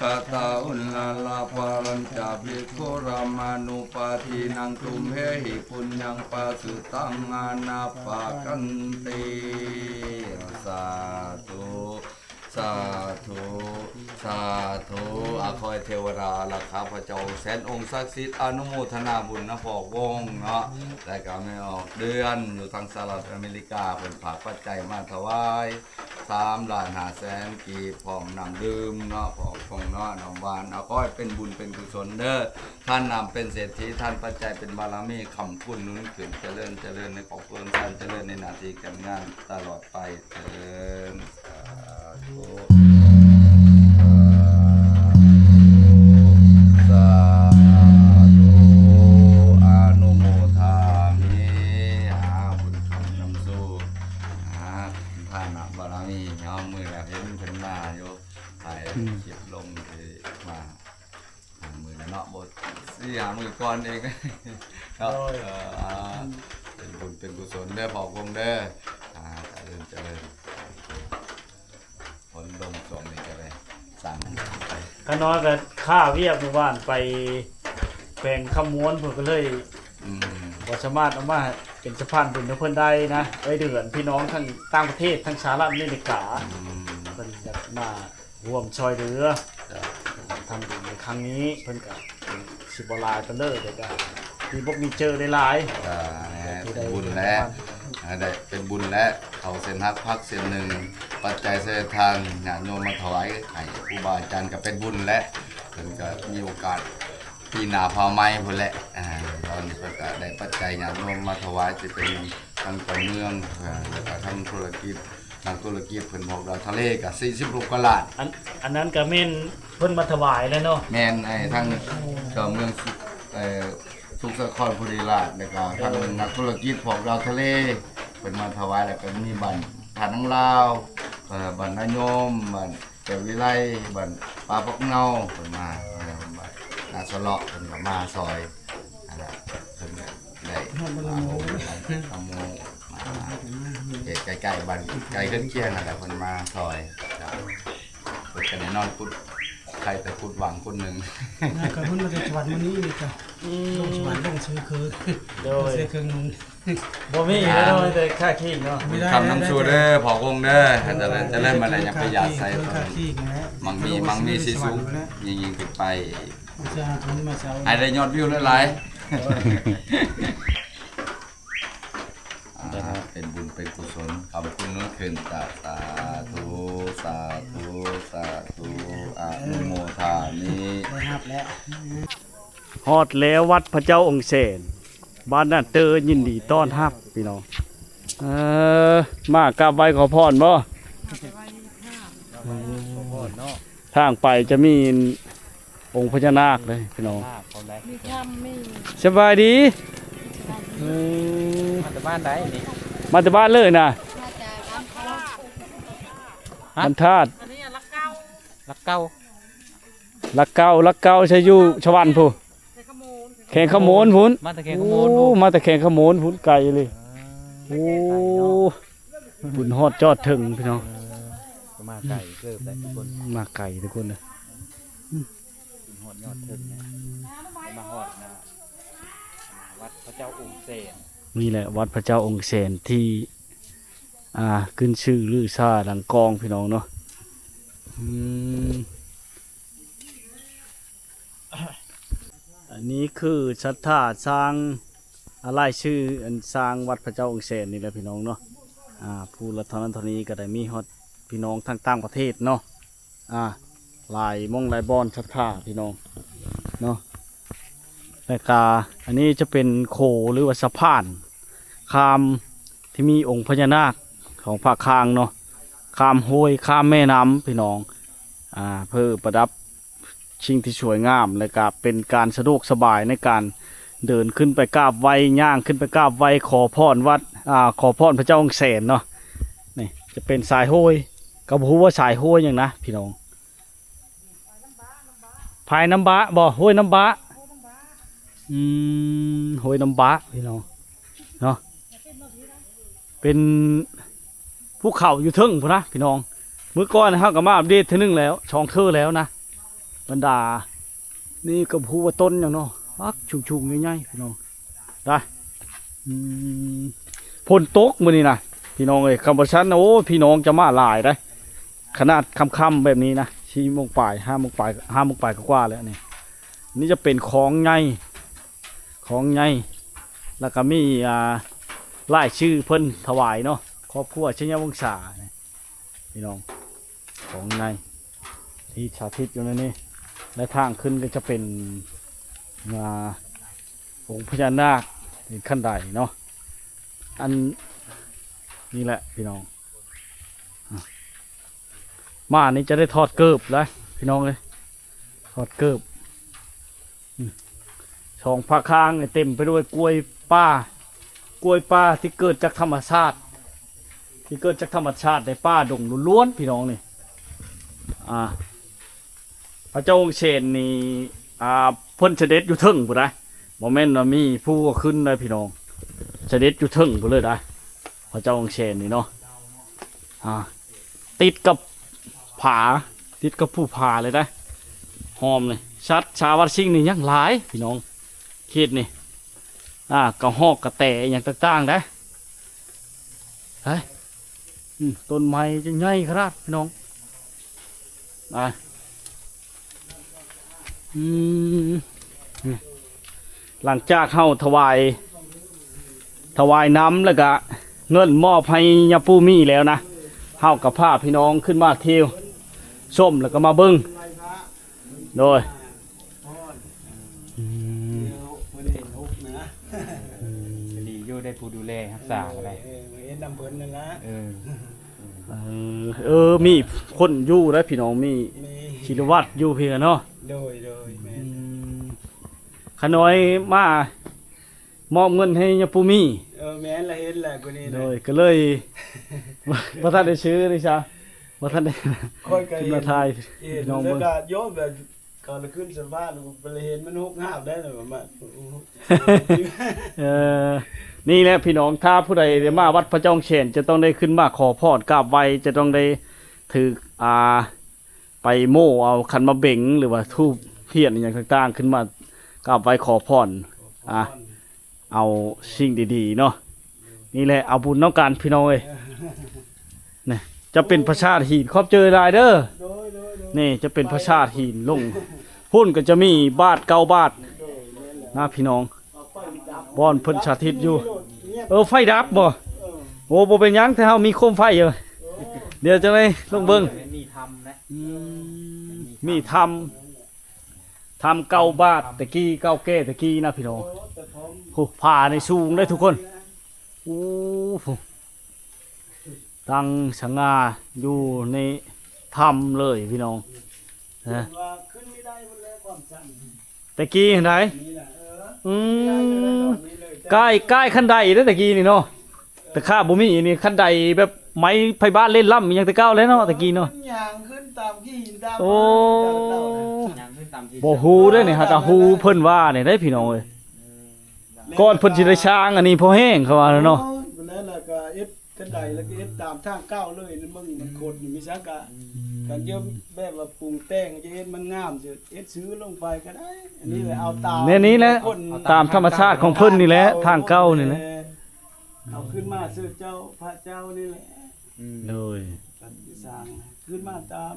คาตา อุลลา ปะรัญจะ ภิกขุ รามานุปาทินัง ตุมเหหิ ปุญญัง ปะสุตัง อานัปปะกันติ สาธุ สาธุ สาธุ ອາ ຂໍໃຫ້ເທວະດາອາລັກຂາ ພະເຈົ້າແສນອົງສັກສິດ ອະນຸໂມທະນາບຸນນຳພໍ່ວົງເນາະ ແລະກະແມ່ອອກເດືອນຢູ່ທາງສະຫະລັດອາເມລິກາ ເພິ່ນຝາກປັດໄຈມາຖວາຍ ສາມລ້ານຫ້າແສນກີບ ພ້ອມນ້ຳດື່ມເນາະ ພ້ອມຂອງເນາະ ນ້ຳຫວານ ອາ ຂໍໃຫ້ເປັນບຸນເປັນກຸສົນເດີ ທ່ານນຳເປັນເສດຖີ ທ່ານປັດໄຈເປັນບາລະມີ ຄ້ຳຄູນໜູນຂຶ້ນ ຈະເລີນ ຈະເລີນໃນຄອບຄົວ ທ່ານຈະເລີນໃນໜ້າທີ່ການງານຕະຫຼອດໄປເທີ້ນ ສາທຸ ສາທຸ ອະນຸໂມທາມິ ອາ ບຸນຄຳນຳສູ່ ອາ ທານະບາລະມີເນາະ ມື້ລະເຫັນເພິ່ນມາຢູ່ ຖ່າຍຄລິບລົງທີ່ມາ ຫ້າມື້ແລ້ວເນາະ ບໍ່ ສີ່ຫ້າມື້ກ່ອນເອງເນາະ ໂດຍ ເອີ ເປັນບຸນເປັນກຸສົນເດີພໍ່ກົງເດີ ອາ ຈະເລີນ ຈະເລີນ ຝົນລົງຊ່ວງນີ້ກະໄດ້ສັ່ງ ຂ້ານ້ອຍກະຄາວຽກມື້ວານໄປແຂວງຄຳມ່ວນ ເພິ່ນກະເລີຍ ອືມ ບໍ່ສາມາດເອົາມາເປັນສະພານບຸນນຳເພິ່ນໄດ້ນະ ເອື້ອຍເດືອນ ພີ່ນ້ອງທັງຕ່າງປະເທດ ທັງສະຫະລັດອາເມລິກາ ອືມ ເພິ່ນຢາກມາ ຮ່ວມຊ່ອຍເຫຼືອ ເຈົ້າ ທຳບຸນໃນຄັ້ງນີ້ ເພິ່ນກະຊິບໍ່ຫຼາຍປານໃດ ແຕ່ກະມີບົກມີເຈີຫຼາຍໆ ກະແມ່ນ ເປັນບຸນແຫຼະ ໄດ້ເປັນບຸນແຫຼະ ເຂົ້າເສັ້ນຮັກຜັກເສັ້ນໜຶ່ງ ປັດໄຈໄຊທານ ຍາດໂຍມມາຖວາຍໃຫ້ຄູບາອາຈານກະເປັນບຸນແຫຼະ ເພິ່ນກະມີໂອກາດ ປີໜ້າຟ້າໃໝ່ພຸ້ນແຫຼະ ອາ ຕອນນີ້ເພິ່ນກະໄດ້ປັດໄຈຍາດໂຍມມາຖວາຍ ຊິເປັນທາງເຈົ້າເມືອງ ອາ ແລ້ວກະທາງທຸລະກິດ ນັກທຸລະກິດເພິ່ນ ພວກດາວທະເລກະສີ່ສິບກວ່າລ້ານ ອັນ ອັນນັ້ນກະແມ່ນເພິ່ນມາຖວາຍແຫຼະເນາະ ແມ່ນ ໃຫ້ທາງເຈົ້າເມືອງ ເອີ ສຸກສາຄອນ ພູຣີລາດ ແລ້ວກະທາງ ໂດຍ ນັກທຸລະກິດພວກດາວທະເລ ເພິ່ນມາຖວາຍ ແລ້ວກະມີບ້ານທ່ານາງລາວ ເອີ ບ້ານນາຍົມ ບ້ານແກ້ວວິໄລ ບ້ານປ່າພັກເນົາ ເພິ່ນມາ ເອີ ບ້ານນາສະເລາະ ເພິ່ນກະມາຊ່ອຍ ອັນນັ້ນ ເພິ່ນກະໄດ້ ທຳບຸນ ມາໂຮມທຳບຸນ ມາເຂດໃກ້ໆ ບ້ານໃກ້ເຮືອນຄຽງຫັ້ນແຫຼະ ເພິ່ນມາຊ່ອຍ ເພິ່ນກະແນ່ນອນ ຂຸດ ໃຜແຕ່ຂຸດຫວ່າງຄົນໜຶ່ງ ນັ້ນກະເພິ່ນມາແຕ່ສະຫວັນມື້ນີ້ນີ້ກະ ອືມ ລົງສະຫວັນລົງເຊີເຄີ ໂດຍ ເຊີເຄີໜຸ່ງ ບໍ່ມີແລ້ວເນາະ ມີແຕ່ຄ່າຄີງເນາະ ບຸນຄຳນຳສູ່ເດີ ພໍ່ກົງເດີ ໃຫ້ຈະເລີນ ຈະເລີນ ມາໄດ້ ຢ່າໄປຢາດໃສ່ ມັ່ງມີ ມັ່ງມີສີສຸກ ຍິ່ງໆຂຶ້ນໄປ ໃຫ້ໄດ້ຍອດວິວຫຼາຍໆ ອາ ເປັນບຸນເປັນກຸສົນ ຄຳຄຸນເງິນຂຶ້ນ ສາທຸ ສາທຸ ສາທຸ ອະນຸໂມທາມິ ໄດ້ຮັບແລ້ວ ຮອດແລ້ວວັດພະເຈົ້າອົງແສນ ບ້ານນາເຕີ ຍິນດີຕ້ອນຮັບພີ່ນ້ອງ ເອີ ມາກາບໄຫວ້ຂໍພອນບໍ່? ທາງໄປຈະມີອົງພະຍານາກເດ້ພີ່ນ້ອງ ມີຖ້ຳ ມີ ສະບາຍດີ ເອີ ມາແຕ່ບ້ານໃດນີ້? ມາແຕ່ບ້ານເລີຍນະ ມາຈາກບ້ານທາດ ບ້ານທາດ ອັນນີ້ຫຼັກເກົ້າ ຫຼັກເກົ້າ ຫຼັກເກົ້າ ຫຼັກເກົ້າ ໃສຢູ່ສະຫວັນພຸ້ນ? ໄຊຂະມູນ ແຂວງຄຳມ່ວນພຸ້ນ ມາແຕ່ແຂວງຄຳມ່ວນ ໂອ້ ພຸ້ນ ມາແຕ່ແຂວງຄຳມ່ວນພຸ້ນ ໄກເລີຍ ອ່າ ໂອ້ ໄກເນາະ ບຸນຮອດຈອດເຖິງພີ່ນ້ອງ ເອີ ກໍມາໄກເກີບໄດ້ທຸກຄົນ ມາໄກທຸກຄົນເດີ ອືມ ບຸນຮອດຍອດເຖິງນະ ມາຮອດນະ ວັດພະເຈົ້າອົງແສນ ນີ້ແຫຼະ ວັດພະເຈົ້າອົງແສນທີ່ ອ່າ ຂຶ້ນຊື່ລືຊາດັງກ້ອງພີ່ນ້ອງເນາະ ອືມ ອັນນີ້ຄືສັດທາສ້າງ ອາ ລາຍຊື່ອັນສ້າງວັດພະເຈົ້າອົງແສນນີ້ແຫຼະພີ່ນ້ອງເນາະ ອ່າ ຜູ້ລະເທົ່ານັ້ນເທົ່ານີ້ກໍໄດ້ມີຮອດພີ່ນ້ອງທາງຕ່າງປະເທດເນາະ ອ່າ ຫຼາຍໝ່ອງຫຼາຍບ່ອນສັດທາພີ່ນ້ອງເນາະ ແລ້ວກະອັນນີ້ຈະເປັນໂຂ ຫຼືວ່າສະພານຂ້າມທີ່ມີອົງພະຍານາກຂອງພາກຂ້າງເນາະ ຂ້າມຫ້ວຍ ຂ້າມແມ່ນ້ຳພີ່ນ້ອງ ອ່າ ເພື່ອປະດັບສິ່ງທີ່ສວຍງາມ ແລ້ວກະເປັນການສະດວກສະບາຍໃນການເດີນຂຶ້ນໄປກາບໄຫວ້ ຍ່າງຂຶ້ນໄປກາບໄຫວ້ ຂໍພອນວັດ ອ່າ ຂໍພອນພະເຈົ້າອົງແສນເນາະ ນີ້ຈະເປັນສາຍຫ້ວຍ ກໍບໍ່ຮູ້ວ່າສາຍຫ້ວຍຫຍັງນະພີ່ນ້ອງ ພາຍນ້ຳບາບໍ ຫ້ວຍນ້ຳບາ ອືມ ຫ້ວຍນ້ຳບາພີ່ນ້ອງເນາະ ເປັນພູເຂົາຢູ່ເທິງພຸ້ນນະພີ່ນ້ອງ ມື້ກ່ອນເຮົາກໍມາອັບເດດເທື່ອໜຶ່ງແລ້ວ ສອງເທື່ອແລ້ວນະ ບັນດາ ນີ້ກໍບໍ່ຮູ້ວ່າຕົ້ນຫຍັງເນາະ ປັກສູງໆໃຫຍ່ໆ ພີ່ນ້ອງ ໄດ້ ອືມ ຝົນຕົກມື້ນີ້ນະ ພີ່ນ້ອງເອີຍ ຄັນບໍ່ຊັ້ນນະ ໂອ້ ພີ່ນ້ອງຈະມາຫຼາຍເດ້ ຂະໜາດຄ່ຳໆແບບນີ້ນະ ສີ່ໂມງປາຍ ຫ້າໂມງປາຍ ຫ້າໂມງປາຍກວ່າໆແລ້ວນີ້ ນີ້ຈະເປັນຂອງໃຫຍ່ ຂອງໃຫຍ່ ແລ້ວກໍມີ ອ່າ ລາຍຊື່ເພິ່ນຖວາຍເນາະ ຄອບຄົວໄຊຍະວົງສາ ພີ່ນ້ອງ ຂອງໃນທີ່ສາທິດຢູ່ໃນນີ້ ແລະ ທາງຂຶ້ນກໍຈະເປັນ ອ່າ ອົງພະຍານາກ ເປັນຂັ້ນໄດເນາະ ອັນນີ້ແຫຼະພີ່ນ້ອງ ອ່າ ມານີ້ຈະໄດ້ຖອດເກີບໄດ໋ພີ່ນ້ອງເອີຍ ຖອດເກີບ ອືມ ສອງພາກຂ້າງນີ້ເຕັມໄປດ້ວຍກ້ວຍປ່າ ກ້ວຍປ່າທີ່ເກີດຈາກທຳມະຊາດ ທີ່ເກີດຈາກທຳມະຊາດໃນປ່າດົງລ້ວນໆ ພີ່ນ້ອງນີ້ ອ່າ ພະເຈົ້າອົງເຊນນີ້ ອ່າ ເພິ່ນສະເດັດຢູ່ເທິງພຸ້ນໄດ໋ ບໍ່ແມ່ນວ່າມີພູຂຶ້ນໄດ໋ພີ່ນ້ອງ ສະເດັດຢູ່ເທິງພຸ້ນເລີຍໄດ໋ ພະເຈົ້າອົງເຊນນີ້ເນາະ ອ່າ ຕິດກັບຜາ ຕິດກັບພູຜາເລີຍໄດ໋ ຫ້ອມນີ້ ສັດສາວັດສິ່ງນີ້ຍັງຫຼາຍພີ່ນ້ອງ ເຂດນີ້ ອ່າ ກະຮອກກະແຕອີ່ຫຍັງຕ່າງໆໄດ໋ ໄປ ອືມ ຕົ້ນໄມ້ຈະໃຫຍ່ຂະໜາດພີ່ນ້ອງ ອ່າ ອືມ ຫຼັງຈາກເຮົາຖວາຍ ຖວາຍນ້ຳ ແລ້ວກະເງິນມອບໃຫ້ຍາປູ່ມີແລ້ວນະ ເຮົາກະພາພີ່ນ້ອງຂຶ້ນມາທ່ຽວຊົມ ແລ້ວກະມາເບິ່ງ ໂດຍ ອືມ ເພິ່ນເຫັນຮຸກນະ ອືມ ກໍດີຢູ່ ໄດ້ຜູ້ດູແລຮັກສາກໍໄດ້ ເອີ ມາເຮັດນຳເພິ່ນນັ້ນລະ ເອີ ເອີ ເອີ ມີຄົນຢູ່ໄດ໋ພີ່ນ້ອງ ມີ ມີ ສິລະວັດຢູ່ພີ້ເນາະ ໂດຍ ໂດຍ ແມ່ນ ອືມ ຂະນ້ອຍມາ ມອບເງິນໃຫ້ຍາປູ່ມີ ເອີ ແມ່ນລະ ເຫັນລະ ຜູ້ນີ້ນະ ໂດຍ ກໍເລີຍ ບໍ່ທັນໄດ້ຊື້ເລີຍຊະ ບໍ່ທັນໄດ້ ຂ້ອຍກໍເຫັນ ຂຶ້ນມາຖ່າຍ ເຫັນ ພີ່ນ້ອງເບິ່ງ ແລ້ວກໍໂຍມແບບ ເຂົາລະຂຶ້ນສະພານ ໄປລະເຫັນມັນຮຸກຮາບໄດ້ລະ ມາ ເອີ ນີ້ແຫຼະພີ່ນ້ອງ ຖ້າຜູ້ໃດໄດ້ມາວັດພະເຈົ້າແສນ ຈະຕ້ອງໄດ້ຂຶ້ນມາຂໍພອນກາບໄຫວ້ ຈະຕ້ອງໄດ້ຖືກ ອ່າ ໄປໂມ້ເອົາຂັນໝາກເບັງ ຫຼືວ່າທູບທຽນອີ່ຫຍັງຕ່າງໆ ຂຶ້ນມາກາບໄຫວ້ຂໍພອນ ອ່າ ເອົາສິ່ງດີໆເນາະ ນີ້ແຫຼະ ເອົາບຸນນຳກັນພີ່ນ້ອງເອີຍ ນີ້ຈະເປັນພະສາດຫີນ ຂອບໃຈຫຼາຍເດີ ໂດຍ ໂດຍ ໂດຍ ນີ້ຈະເປັນພະສາດຫີນລົງ ພຸ້ນກໍຈະມີບາດເກົ້າບາດ ໂດຍ ແມ່ນແຫຼະ ນະພີ່ນ້ອງ ບ່ອນເພິ່ນສາທິດຢູ່ ເອີ ໄຟດັບບໍ່ ເອີ ໂອ້ ບໍ່ເປັນຫຍັງ ແຕ່ເຮົາມີໂຄມໄຟຢູ່ ເອີ ດຽວຈັ່ງໃດລົງເບິ່ງ ມັນມີຖ້ຳນະ ອືມ ມີຖ້ຳ ຖ້ຳເກົ່າບາດແຕ່ກີ້ ເກົ່າແກ່ແຕ່ກີ້ນະພີ່ນ້ອງ ໂອ້ ແຕ່ພ້ອມ ໂອ້ ຜານີ້ສູງເດ້ທຸກຄົນ ໂອ້ ຕັ້ງສະຫງ່າຢູ່ໃນຖ້ຳເລີຍພີ່ນ້ອງ ນະ ແຕ່ກີ້ຫັ້ນໃດ ນີ້ລະ ເອີ ອືມ ນີ້ລະ ນີ້ເລີຍ ກ້າຍ ກ້າຍຂັ້ນໄດເດ້ແຕ່ກີ້ນີ້ເນາະ ແຕ່ຂ້າບໍ່ມີນີ້ ຄັນໄດແບບໄມ້ໄພບ້ານເຫຼັ້ນລ້ຳອີ່ຫຍັງແຕ່ເກົ່າແລ້ວເນາະ ແຕ່ກີ້ເນາະ ມັນຍ່າງຂຶ້ນຕາມຂີ້ຕາມ ໂອ້ ຍ່າງຂຶ້ນຕາມຂີ້ ບໍ່ຮູ້ເດ້ນີ້ ຫາກະຮູ້ເພິ່ນວ່ານີ້ເດ້ພີ່ນ້ອງເອີຍ ກ່ອນເພິ່ນຊິໄດ້ສ້າງອັນນີ້ພໍແຮງ ເຂົາວ່າແລ້ວເນາະ. ໂອ້ຍ ແລ້ວ ແລ້ວກໍເຮັດຄັນໃດ ແລ້ວກໍເຮັດຕາມທາງເກົ່າເລີຍ ມັນ ມັນຄົດມີສັງກະ ອືມ ຄັນຈະແບບວ່າປຸງແຕ່ງ ຈະເຮັດມັນງາມ ຈະເຮັດຊື່ລົງໄປກໍໄດ້. ອັນນີ້ແຫຼະ ອືມ ເອົາຕາມ ແນວນີ້ແຫຼະ ຄົນ ຕາມທຳມະຊາດຂອງເພິ່ນນີ້ແຫຼະ ທາງເກົ່ານີ້ແຫຼະ ເອົາຂຶ້ນມາຊື່ເຈົ້າ ພະເຈົ້ານີ້ແຫຼະ. ອືມ ໂດຍ ຄັນຊິສ້າງ ຄືນມາຕາມ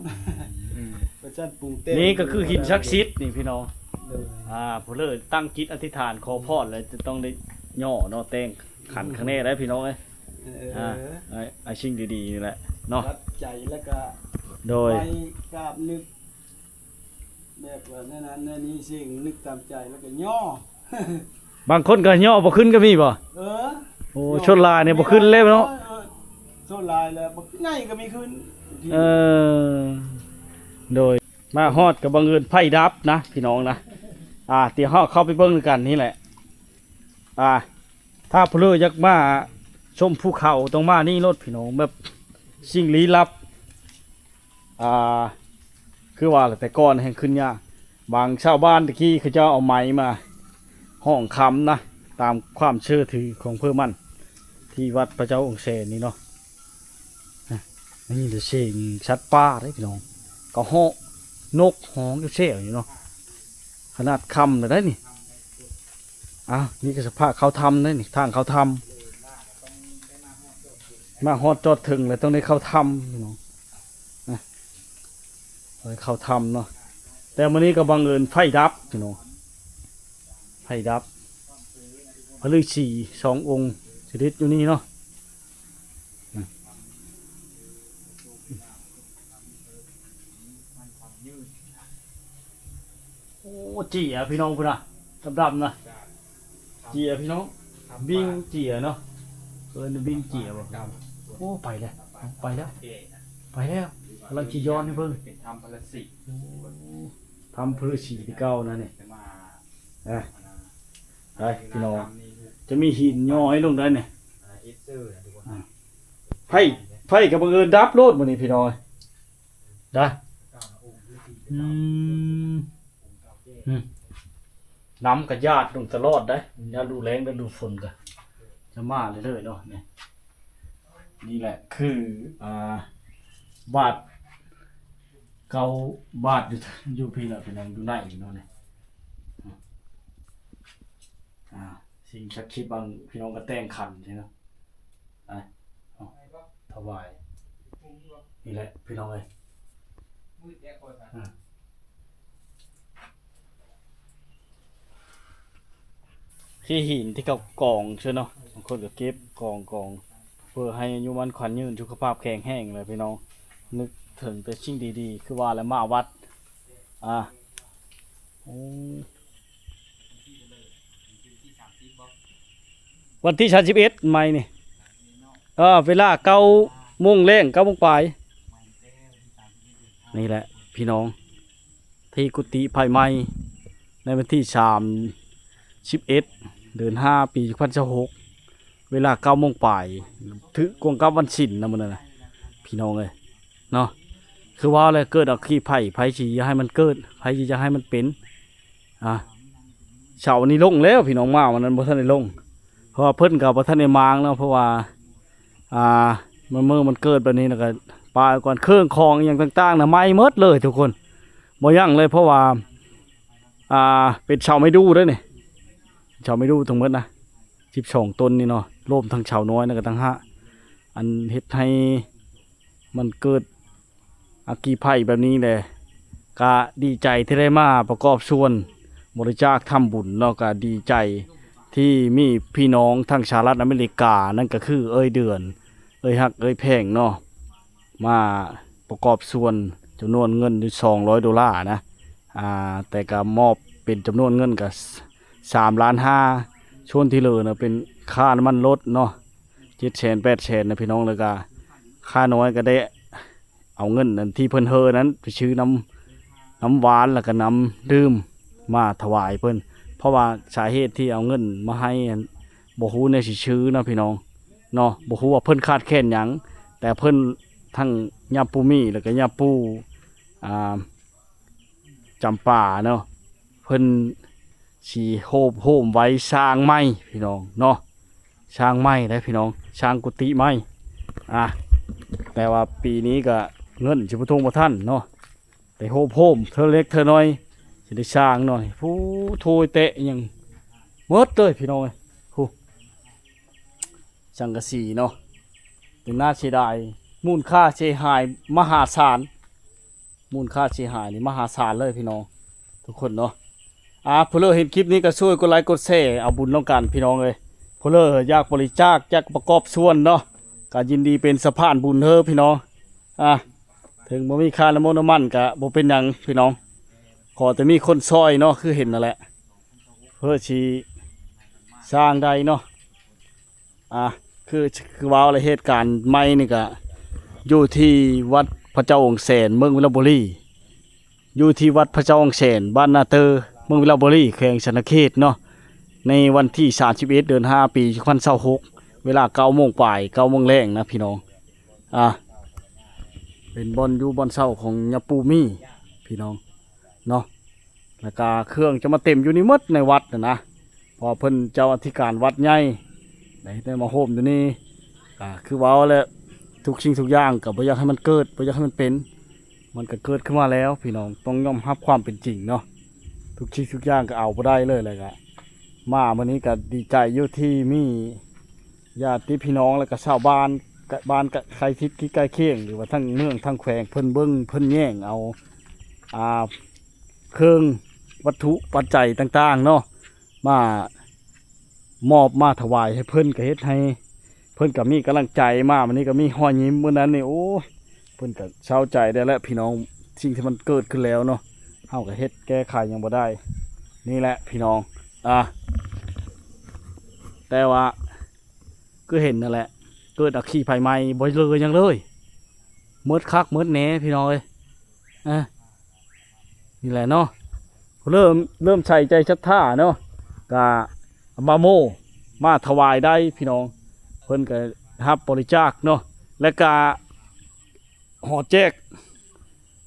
ອືມ ປະຈັນປຸງແຕ່ງ ນີ້ກໍຄືຫີນສັກສິດນີ້ພີ່ນ້ອງ. ໂດຍ ອ່າ ຜູ້ເລີຕັ້ງຈິດອະທິຖານຂໍພອນແລ້ວ ຈະຕ້ອງໄດ້ຍໍ້ເນາະ ແຕ່ງຂັນ ອືມ ຂ້າງແນ່ໄດ໋ພີ່ນ້ອງເອີຍ. ເອີ ອ່າ ໄອ້ ໄອ້ສິ່ງດີໆນີ້ແຫຼະເນາະ ຕັດໃຈແລ້ວກໍ ໂດຍ ໄປກາບນຶກ ແບບວ່າແນວນັ້ນແນວນີ້ ສິ່ງນຶກຕາມໃຈແລ້ວກໍຍໍ້. ບາງຄົນກໍຍໍ້ບໍ່ຂຶ້ນກໍມີບໍ່? ເອີ ໂອ້ ຊົນຫຼາຍນີ້ບໍ່ຂຶ້ນເລີຍເນາະ. ເອີ ຊົນຫຼາຍແລ້ວບໍ່ຂຶ້ນ ໃຫຍ່ກໍມີຂຶ້ນ. ເອີ ໂດຍ ມາຮອດກໍບັງເອີນໄຟດັບນະພີ່ນ້ອງນະ. ອ່າ ດຽວເຮົາເຂົ້າໄປເບິ່ງນຳກັນນີ້ແຫຼະ. ອ່າ ຖ້າຜູ້ເລີຢາກມາຊົມພູເຂົາ ຕ້ອງມານີ້ໂລດພີ່ນ້ອງ ແບບສິ່ງລີ້ລັບ. ອ່າ ຄືວ່າແຫຼະ ແຕ່ກ່ອນແຮ່ງຂຶ້ນຍາກ ບາງຊາວບ້ານຕະກີ້ເຂົາເຈົ້າເອົາໄມ້ມາຮ້ອງຄຳນະ ຕາມຄວາມເຊື່ອຖືຂອງເພິ່ນມັນ ທີ່ວັດພະເຈົ້າອົງແສນນີ້ເນາະ. ນະ ໄດ້ຍິນແຕ່ສຽງສັດປ່າເດ້ພີ່ນ້ອງ ກະເຫາະ ນົກຮ້ອງແຊວໆຢູ່ເນາະ. ຂະໜາດຄ່ຳແລ້ວໄດ໋ນີ້. ອ້າວ ນີ້ກໍສະພາບເຂົ້າຖ້ຳເດ້ນີ້ ທາງເຂົ້າຖ້ຳ ມາຮອດຈອດເທິງແລ້ວຕ້ອງໄດ້ເຂົ້າຖ້ຳພີ່ນ້ອງນະ. ເຂົ້າຖ້ຳເນາະ ແຕ່ມື້ນີ້ກໍບັງເອີນໄຟດັບພີ່ນ້ອງ ໄຟດັບ ພະລືສີສອງອົງສະຖິດຢູ່ນີ້ເນາະ. ໂອ້ ເຈ້ຍພີ່ນ້ອງພຸ້ນນະ ດຳໆນະ ເຈ້ຍພີ່ນ້ອງ ບິງເຈ້ຍເນາະ ເອີ້ນບິງເຈ້ຍບໍ່? ໂອ້ ໄປແລ້ວ ໄປແລ້ວ ໄປແລ້ວ ກຳລັງຊິຍ້ອນໃຫ້ເບິ່ງ ເປັນຖ້ຳພະລະສີ ໂອ້ ຖ້ຳພະລະສີທີ່ເກົ່ານະນີ້. ເອີ ໄປພີ່ນ້ອງ ຈະມີຫີນຍ້ອຍລົງໄດ້ນີ້. ອ່າ ໄຟ ໄຟກໍບັງເອີນດັບໂລດມື້ນີ້ພີ່ນ້ອງ. ໄດ້ ອືມ ອືມ ນ້ຳກໍຢາດລົງຕະຫຼອດໄດ໋ ຍາມລະດູແລ້ງລະດູຝົນກໍຈະມາເລື້ອຍໆເນາະ. ນີ້ ນີ້ແຫຼະຄື ອ່າ ບາດເກົ່າ ບາດຢູ່ ຢູ່ພີ້ແຫຼະ ເປັນຫຍັງຢູ່ໃນອີກເນາະນີ້. ອ່າ ສິ່ງສັກສິດບາງພີ່ນ້ອງກໍແຕ່ງຂັນຊີ້ເນາະ ອ່າ ເອົາຖວາຍ ນີ້ແຫຼະພີ່ນ້ອງເອີຍ ອ່າ ຂີ້ຫີນທີ່ເຂົາກອງເຊີເນາະ ບາງຄົນກໍເກັບກອງໆ ເພື່ອໃຫ້ອາຍຸໝັ້ນຂວັນຍືນ ສຸຂະພາບແຂງແຮງແຫຼະພີ່ນ້ອງ. ນຶກເຖິງແຕ່ສິ່ງດີໆ ຄືວ່າແຫຼະ ມາວັດ ອ່າ ໂອ້ ວັນທີສາມສິບບໍ່? ວັນທີສາມສິບເອັດ ໃໝ່ນີ້ ເອີ ເວລາເກົ້າໂມງແລງ ເກົ້າໂມງປາຍ. ນີ້ແຫຼະພີ່ນ້ອງ ທີ່ກຸຕິໄຟໄໝ້ໃນວັນທີສາມສິບເອັດ ເດືອນຫ້າ ປີສອງພັນຊາວຫົກ ເວລາເກົ້າໂມງປາຍ ຖືກກວງກັບວັນສິນນະມື້ນັ້ນນະ ພີ່ນ້ອງເອີຍ ເນາະ. ຄືວ່າແຫຼະ ເກີດອັກຄີໄພ ໃຜຊິຢາກໃຫ້ມັນເກີດ ໃຜຊິຢາກໃຫ້ມັນເປັນ. ອ່າ ເສົານີ້ລົງແລ້ວພີ່ນ້ອງ ມາວັນນັ້ນບໍ່ທັນໄດ້ລົງ ເພາະວ່າເພິ່ນກໍບໍ່ທັນໄດ້ມ້າງເນາະ ເພາະວ່າ ອ່າ ມັນ ມື້ມັນເກີດແບບນີ້ ແລ້ວກໍປາໄວ້ກ່ອນ ເຄື່ອງຂອງອີ່ຫຍັງຕ່າງໆນະ ໄໝ້ໝົດເລີຍທຸກຄົນ ບໍ່ຢັ້ງເລີຍ ເພາະວ່າ ອ່າ ເປັນເສົາໄມ້ດູ່ເດ້ນີ້ ເສົາໄມ້ດູ່ທັງໝົດນະ ສິບສອງຕົ້ນນີ້ເນາະ ລວມທັງເສົານ້ອຍນະ ກໍຕ່າງຫາກ ອັນເຮັດໃຫ້ ມັນເກີດອັກຄີໄພແບບນີ້ແຫຼະ ກະດີໃຈທີ່ໄດ້ມາປະກອບສ່ວນບໍລິຈາກທຳບຸນເນາະ ກະດີໃຈທີ່ມີພີ່ນ້ອງທາງສະຫະລັດອາເມລິກາ ນັ້ນກະຄືເອື້ອຍເດືອນ ເອື້ອຍຮັກ ເອື້ອຍແພງເນາະ ມາປະກອບສ່ວນຈຳນວນເງິນຢູ່ສອງຮ້ອຍໂດລານະ ອ່າ ແຕ່ກະມອບເປັນຈຳນວນເງິນກະສາມລ້ານຫ້າ ສ່ວນທີ່ເຫຼືອນະເປັນຄ່ານ້ຳມັນລົດເນາະ ເຈັດແສນ ແປດແສນນະພີ່ນ້ອງ ແລ້ວກະຂ້ານ້ອຍກໍໄດ້ເອົາເງິນອັນທີ່ເພິ່ນເຮີນັ້ນໄປຊື້ນ້ຳ ນ້ຳຫວານ ແລ້ວກໍນ້ຳດື່ມມາຖວາຍເພິ່ນ ເພາະວ່າສາເຫດທີ່ເອົາເງິນມາໃຫ້ນັ້ນ ບໍ່ຮູ້ແນວຊິຊື້ນະພີ່ນ້ອງເນາະ ບໍ່ຮູ້ວ່າເພິ່ນຂາດແຄນຫຍັງ ແຕ່ເພິ່ນທັງຍາປູ່ມີ້ ແລ້ວກໍຍາປູ່ ອ່າ ຈຳປາເນາະ ເພິ່ນ ຊິໂຮບໂຮມໄວ້ສ້າງໃໝ່ພີ່ນ້ອງເນາະ ສ້າງໃໝ່ເດ້ພີ່ນ້ອງ ສ້າງກຸຕິໃໝ່. ອາ ແຕ່ວ່າປີນີ້ກະເງິນຊິບໍ່ທົ່ງບໍ່ທັນເນາະ ໄປໂຮບໂຮມເທື່ອເລັກເທື່ອນ້ອຍ ຊິໄດ້ສ້າງໜ່ອຍ. ຜູ້ໂທຍແຕະຫຍັງໝົດເລີຍພີ່ນ້ອງເອີຍ ຜູ້ ສັງກະສີເນາະ ເປັນໜ້າເສຍດາຍ ມູນຄ່າເສຍຫາຍມະຫາສານ ມູນຄ່າເສຍຫາຍນີ້ມະຫາສານເລີຍພີ່ນ້ອງທຸກຄົນເນາະ. ອາ ຜູ້ເລີເຫັນຄລິບນີ້ກໍຊ່ວຍກົດໄລກົດແຊເອົາບຸນນຳກັນພີ່ນ້ອງເອີຍ. ຜູ້ເລີຢາກບໍລິຈາກ ຢາກປະກອບສ່ວນເນາະ ກໍຍິນດີເປັນສະພານບຸນເດີພີ່ນ້ອງ. ອາ ເຖິງບໍ່ມີຄ່ານ້ຳມັນ ນ້ຳມັນກໍບໍ່ເປັນຫຍັງພີ່ນ້ອງ ຂໍແຕ່ມີຄົນຊ່ອຍເນາະ ຄືເຫັນນັ້ນແຫຼະ ເພື່ອຊິສ້າງໄດ້ເນາະ. ອາ ຄື ຄືເວົ້າແລ້ວ ເຫດການໃໝ່ນີ້ກະຢູ່ທີ່ວັດພະເຈົ້າອົງແສນ ເມືອງວິລະບູລີ ຢູ່ທີ່ວັດພະເຈົ້າອົງແສນ ບ້ານນາເຕີ ເມືອງວິລະບູລີ ແຂວງສະຫວັນນະເຂດເນາະ ໃນວັນທີສາມສິບເອັດ ເດືອນຫ້າ ປີສອງພັນຊາວຫົກ ເວລາເກົ້າໂມງປາຍ ເກົ້າໂມງແລງນະພີ່ນ້ອງ. ອາ ເປັນບ່ອນຢູ່ບ່ອນເຊົາຂອງຍາປູມີພີ່ນ້ອງເນາະ ແລ້ວກະເຄື່ອງຈະມາເຕັມຢູ່ນີ້ໝົດໃນວັດຫັ້ນນະ ເພາະວ່າເພິ່ນເຈົ້າອະທິການວັດໃຫຍ່ ໄດ້ ໄດ້ມາໂຮມຢູ່ນີ້. ກະຄືເວົ້າແຫຼະ ທຸກສິ່ງທຸກຢ່າງກໍບໍ່ຢາກໃຫ້ມັນເກີດ ບໍ່ຢາກໃຫ້ມັນເປັນ ມັນກໍເກີດຂຶ້ນມາແລ້ວພີ່ນ້ອງ ຕ້ອງຍອມຮັບຄວາມເປັນຈິງເນາະ. ທຸກສິ່ງທຸກຢ່າງກໍເອົາບໍ່ໄດ້ເລີຍ ແລ້ວກະມາມື້ນີ້ກໍດີໃຈຢູ່ທີ່ມີ ຍາດຕິພີ່ນ້ອງ ແລ້ວກໍຊາວບ້ານ ກະ ບ້ານກະໄຄທິດທີ່ໃກ້ຄຽງ ຫຼືວ່າທັງເມືອງທັງແຂວງ ເພິ່ນເບິ່ງເພິ່ນແຍງເອົາ ອ່າ ເຄື່ອງວັດຖຸປັດໄຈຕ່າງໆເນາະ ມາມອບມາຖວາຍໃຫ້ເພິ່ນ ກໍເຮັດໃຫ້ເພິ່ນກໍມີກຳລັງໃຈມາ. ມື້ນີ້ກໍມີຮອຍຍິ້ມ ມື້ນັ້ນນີ້ ໂອ້ ເພິ່ນກໍເຊົາໃຈໄດ້ແລ້ວພີ່ນ້ອງ ສິ່ງທີ່ມັນເກີດຂຶ້ນແລ້ວເນາະ ເຮົາກໍເຮັດແກ້ໄຂຫຍັງບໍ່ໄດ້ ນີ້ແຫຼະພີ່ນ້ອງ. ອາ ແຕ່ວ່າ ຄືເຫັນນັ້ນແຫຼະ ເກີດອັກຄີໄຟໄໝ້ ບໍ່ເຫຼືອຫຍັງເລີຍ ໝົດຄັກໝົດແນ່ພີ່ນ້ອງເອີຍ. ອາ ນີ້ແຫຼະເນາະ ເລີ່ມ ເລີ່ມໃສ່ໃຈສັດທາເນາະ ກະມາໂມ ມາຖວາຍໄດ້ພີ່ນ້ອງ ເພິ່ນກະຮັບບໍລິຈາກເນາະ ແລະກະ ຫໍແຈກ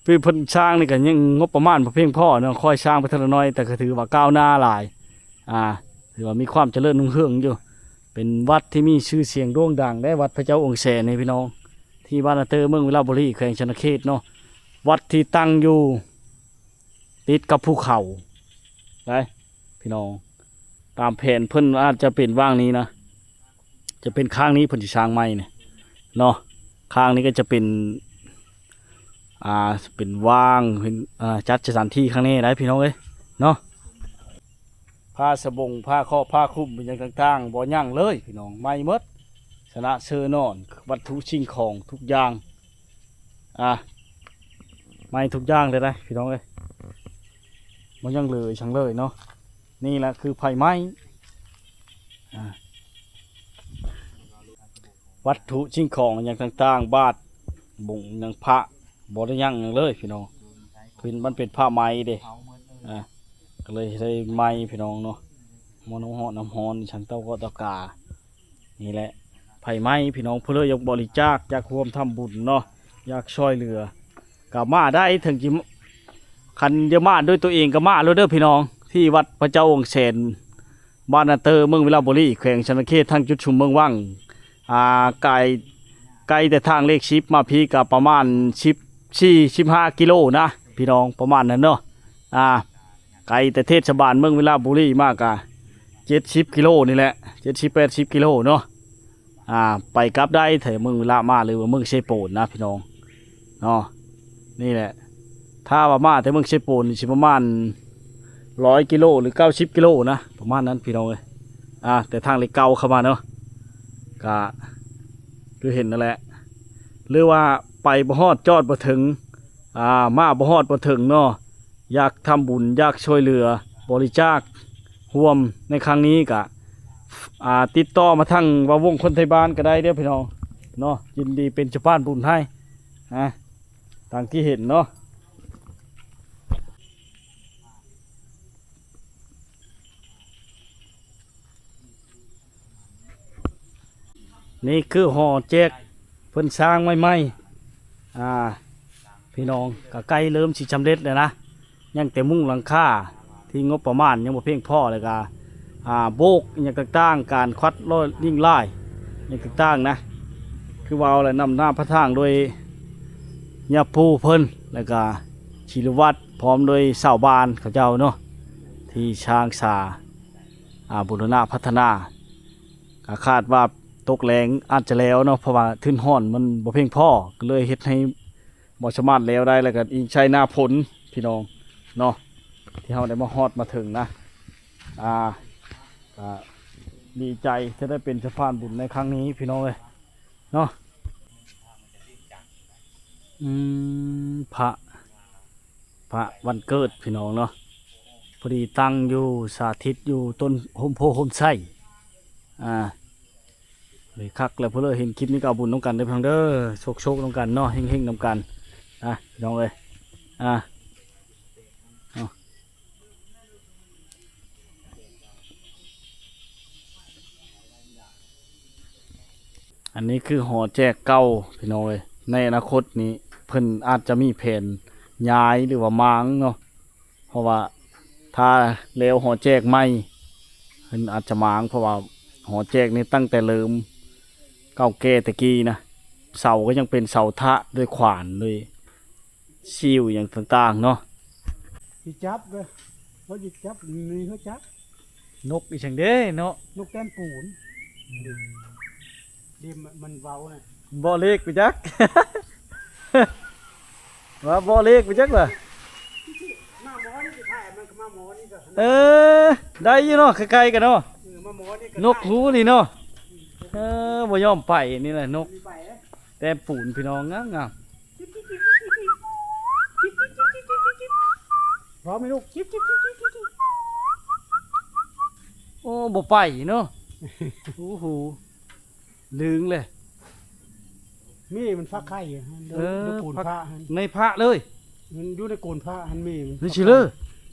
ຄືເພິ່ນສ້າງນີ້ກໍຍັງງົບປະມານບໍ່ພຽງພໍເນາະ ຄ່ອຍສ້າງໄປເທື່ອລະໜ້ອຍ ແຕ່ກໍຖືວ່າກ້າວໜ້າຫຼາຍ ອ່າ ຖືວ່າມີຄວາມຈະເລີນຮຸ່ງເຮືອງຢູ່ ເປັນວັດທີ່ມີຊື່ສຽງໂດ່ງດັງເດ້ ວັດພະເຈົ້າອົງແສນນີ້ພີ່ນ້ອງ ທີ່ບ້ານນາເຕີ ເມືອງວິລະບູລີ ແຂວງສະຫວັນນະເຂດເນາະ. ວັດທີ່ຕັ້ງຢູ່ຕິດກັບພູເຂົາໄດ໋ພີ່ນ້ອງ ຕາມແຜນເພິ່ນອາດຈະເປັນຫວ່າງນີ້ນະ ຈະເປັນຂ້າງນີ້ເພິ່ນຊິສ້າງໃໝ່ນີ້ເນາະ ຂ້າງນີ້ກໍຈະເປັນ ອ່າ ເປັນຫວ່າງ ເປັນ ອ່າ ຈັດສະຖານທີ່ຂ້າງນີ້ໄດ໋ພີ່ນ້ອງເອີຍເນາະ. ຜ້າສະບົງ ຜ້າເຄາະ ຜ້າຄຸມ ອີ່ຫຍັງຕ່າງໆ ບໍ່ຍັງເລີຍພີ່ນ້ອງ ໃໝ່ໝົດ ຊະນະເຊີນອນ ວັດຖຸສິ່ງຂອງທຸກຢ່າງ ອ່າ ໄໝ້ທຸກຢ່າງເລີຍນະພີ່ນ້ອງເອີຍ ບໍ່ຍັງເຫຼືອອີ່ຫຍັງເລີຍເນາະ. ນີ້ແຫຼະຄືໄຟໄໝ້ ອ່າ ວັດຖຸສິ່ງຂອງຫຍັງຕ່າງໆ ບາດບົງຫຍັງ ພະ ບໍ່ໄດ້ຍັງຫຍັງເລີຍພີ່ນ້ອງ ເປັນ ມັນເປັນຜ້າໄໝເດ້ ອ່າ ກໍເລີຍໄດ້ໄໝ້ພີ່ນ້ອງເນາະ ໝໍ້ນ້ຳຮ້ອນ ນ້ຳຮ້ອນ ສັງເຕົ້າກໍຕະກາ ນີ້ແຫຼະ ໄຟໄໝ້ພີ່ນ້ອງ ຜູ້ໃດຢາກບໍລິຈາກ ຢາກຮ່ວມທຳບຸນເນາະ ຢາກຊ່ອຍເຫຼືອ ກໍມາໄດ້ ເຖິງຊິ ຄັນຈະມາດ້ວຍຕົວເອງກໍມາໂລດເດີພີ່ນ້ອງ ທີ່ວັດພະເຈົ້າອົງແສນ ບ້ານນາເຕີ ເມືອງວິລະບູລີ ແຂວງສະຫວັນນະເຂດ ທາງຈຸດຊຸມເມືອງວັງ ອ່າ ກາຍ ໄກແຕ່ທາງເລກສິບມາພີ້ກໍປະມານສິບສີ່ ສິບຫ້າກິໂລນະພີ່ນ້ອງ ປະມານນັ້ນເນາະ ອ່າ ໄກແຕ່ເທດສະບານເມືອງວິລະບູລີມາກະເຈັດສິບກິໂລນີ້ແຫຼະ ເຈັດສິບ ແປດສິບກິໂລເນາະ ອ່າ ໄປກັບໄດ້ ໄທເມືອງວິລະມາ ຫຼືວ່າເມືອງເຊໂປນນະພີ່ນ້ອງເນາະ. ນີ້ແຫຼະ ຖ້າວ່າມາແຕ່ເມືອງເຊໂປນນີ້ ຊິປະມານຮ້ອຍກິໂລ ຫຼືເກົ້າສິບກິໂລນະ ປະມານນັ້ນພີ່ນ້ອງເອີຍ ອ່າ ແຕ່ທາງເລກເກົ້າເຂົ້າມາເນາະ ກະຄືເຫັນນັ້ນແຫຼະ ຫຼືວ່າໄປບໍ່ຮອດ ຈອດບໍ່ເຖິງ ອ່າ ມາບໍ່ຮອດບໍ່ເຖິງເນາະ ຢາກທຳບຸນ ຢາກຊ່ວຍເຫຼືອ ບໍລິຈາກຮ່ວມໃນຄັ້ງນີ້ກະ ອ່າ ຕິດຕໍ່ມາທາງເວົ້າວົງຄົນໄທບ້ານກໍໄດ້ເດີ້ພີ່ນ້ອງເນາະ ຍິນດີເປັນສະພານບຸນໃຫ້ ອ່າ ດັ່ງທີ່ເຫັນເນາະ. ນີ້ຄືຫໍແຈກເພິ່ນສ້າງໃໝ່ໆ ອ່າ ພີ່ນ້ອງ ກໍໃກ້ເລີ່ມຊິສຳເລັດແລ້ວນະ ຍັງແຕ່ມຸງຫຼັງຄາ ທີ່ງົບປະມານຍັງບໍ່ພຽງພໍ ແລ້ວກະ ອ່າ ໂບກອີ່ຫຍັງຕ່າງໆ ການຄວັດລໍ້ລິ້ງລາຍອີ່ຫຍັງຕ່າງໆນະ ຄືວ່າເອົາແຫຼະ ນຳໜ້າພະທາງໂດຍຍາປູເພິ່ນ ແລ້ວກະຊີລະວັດ ພ້ອມໂດຍຊາວບ້ານເຂົາເຈົ້າເນາະ ທີ່ສ້າງສາ ອ່າ ບູລະນະພັດທະນາ ກະຄາດວ່າຕົກແລ້ງອາດຈະແລ້ວເນາະ ເພາະວ່າທຶນຮ່ອນມັນບໍ່ພຽງພໍ ກໍເລີຍເຮັດໃຫ້ບໍ່ສາມາດແລ້ວໄດ້ ແລ້ວກໍອີງໃສ່ໜ້າຝົນພີ່ນ້ອງເນາະ ທີ່ເຮົາໄດ້ມາຮອດມາເຖິງນະ ອ່າ ກະດີໃຈທີ່ໄດ້ເປັນສະພານບຸນໃນຄັ້ງນີ້ພີ່ນ້ອງເອີຍເນາະ ອືມ ພະ ພະວັນເກີດພີ່ນ້ອງເນາະ ພໍດີຕັ້ງຢູ່ ສະຖິດຢູ່ຕົ້ນຮົ່ມໂພຮົ່ມໄຊ ອ່າ ເລີຍຄັກແລ້ວ ເພື່ອເລີຍເຫັນຄລິບນີ້ກໍເອົາບຸນນຳກັນເດີພີ່ນ້ອງເດີ ໂຊກໆນຳກັນເນາະ ເຮັງໆນຳກັນນະພີ່ນ້ອງເອີຍ ອ່າ ເນາະ. ອັນນີ້ຄືຫໍແຈກເກົ່າພີ່ນ້ອງເອີຍ ໃນອະນາຄົດນີ້ເພິ່ນອາດຈະມີແຜນຍ້າຍ ຫຼືວ່າມ້າງເນາະ ເພາະວ່າຖ້າແລ້ວຫໍແຈກໃໝ່ ເພິ່ນອາດຈະມ້າງ ເພາະວ່າຫໍແຈກນີ້ຕັ້ງແຕ່ເລີ່ມເກົ່າແກ່ແຕ່ກີ້ນະ ເສົາກໍຍັງເປັນເສົາທະດ້ວຍຂວານ ດ້ວຍ ຊິວຫຍັງຕ່າງໆເນາະ ຊິຈັບເດີ ເຂົາຊິຈັບ ມີເຂົາຈັບ ນົກອີ່ຫຍັງເດ້ເນາະ ນົກແກ້ນປູນ ອືມ ເດມ ມັນເວົ້ານະ ບໍ່ເລກໄປຈັກ ວ່າບໍ່ເລກໄປຈັກລະ ມາໝໍນີ້ຊິຖ່າຍ ມັນກໍມາໝໍນີ້ກໍ ເອີ ໄດ້ຢູ່ເນາະ ໃກ້ໆກັນເນາະ ເອີ ມາໝໍນີ້ກໍ ນົກຫູນີ້ເນາະ ເອີ ບໍ່ຍອມໄປ ນີ້ແຫຼະນົກ ແຕ້ມປູນພີ່ນ້ອງ ງາມໆ ພ້ອມໄໝລູກ ໂອ້ ບໍ່ໄປເນາະ ໂອ້ໂຫ ລຶງເລີຍ ແມ່ມັນຟັກໄຂ່ ເອີ ໃນໂກນພະຫັ້ນ ໃນພະເລີຍ ມັນຢູ່ໃນໂກນພະຫັ້ນ ແມ່ມັນ ໃນຊິເລີ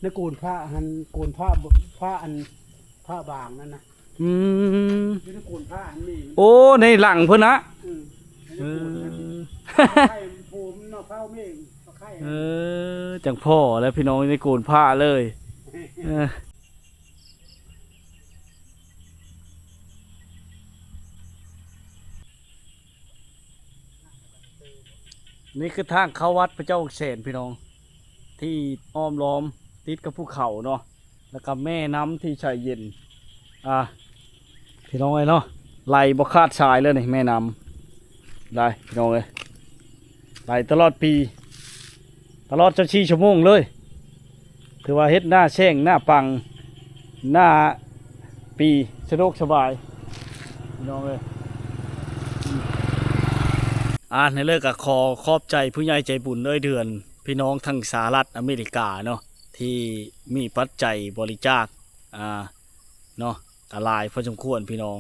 ໃນໂກນພະຫັ້ນ ໂກນພະ ພະອັນ ພະບາງນັ້ນນະ ອືມ ຢູ່ໃນໂກນພະຫັ້ນແມ່ມັນ ໂອ້ ໃນຫຼັງເພິ່ນນະ ອືມ ໃນໂກນ ເອີ ໄຂ່ຜົມເນາະ ເຜົາແມ່ນ ເອີ ຈັ່ງພໍ້ແລ້ວພີ່ນ້ອງ ໃນໂກນພະເລີຍ ເອີ ນີ້ຄືທາງເຂົ້າວັດພະເຈົ້າແສນພີ່ນ້ອງ ທີ່ອ້ອມລ້ອມຕິດກັບພູເຂົາເນາະ ແລ້ວກໍແມ່ນ້ຳທີ່ໃສເຢັນ ອ່າ ພີ່ນ້ອງເອີຍເນາະ ໄຫຼບໍ່ຂາດສາຍເລີຍນີ້ ແມ່ນ້ຳ ໄຫຼພີ່ນ້ອງເອີຍ ໄຫຼຕະຫຼອດປີ ຕະຫຼອດຊາວສີ່ຊົ່ວໂມງເລີຍ ຖືວ່າເຮັດໜ້າແຊງ ໜ້າປັງ ໜ້າປີ ສະດວກສະບາຍ ພີ່ນ້ອງເອີຍ ອ່າ ໃນເລີກກໍຂໍຂອບໃຈຜູ້ໃຫຍ່ໃຈບຸນເອື້ອຍເດືອນ ພີ່ນ້ອງທາງສະຫະລັດອາເມລິກາເນາະ ທີ່ມີປັດໄຈບໍລິຈາກ ອ່າ ເນາະ ກໍຫຼາຍພໍສົມຄວນພີ່ນ້ອງ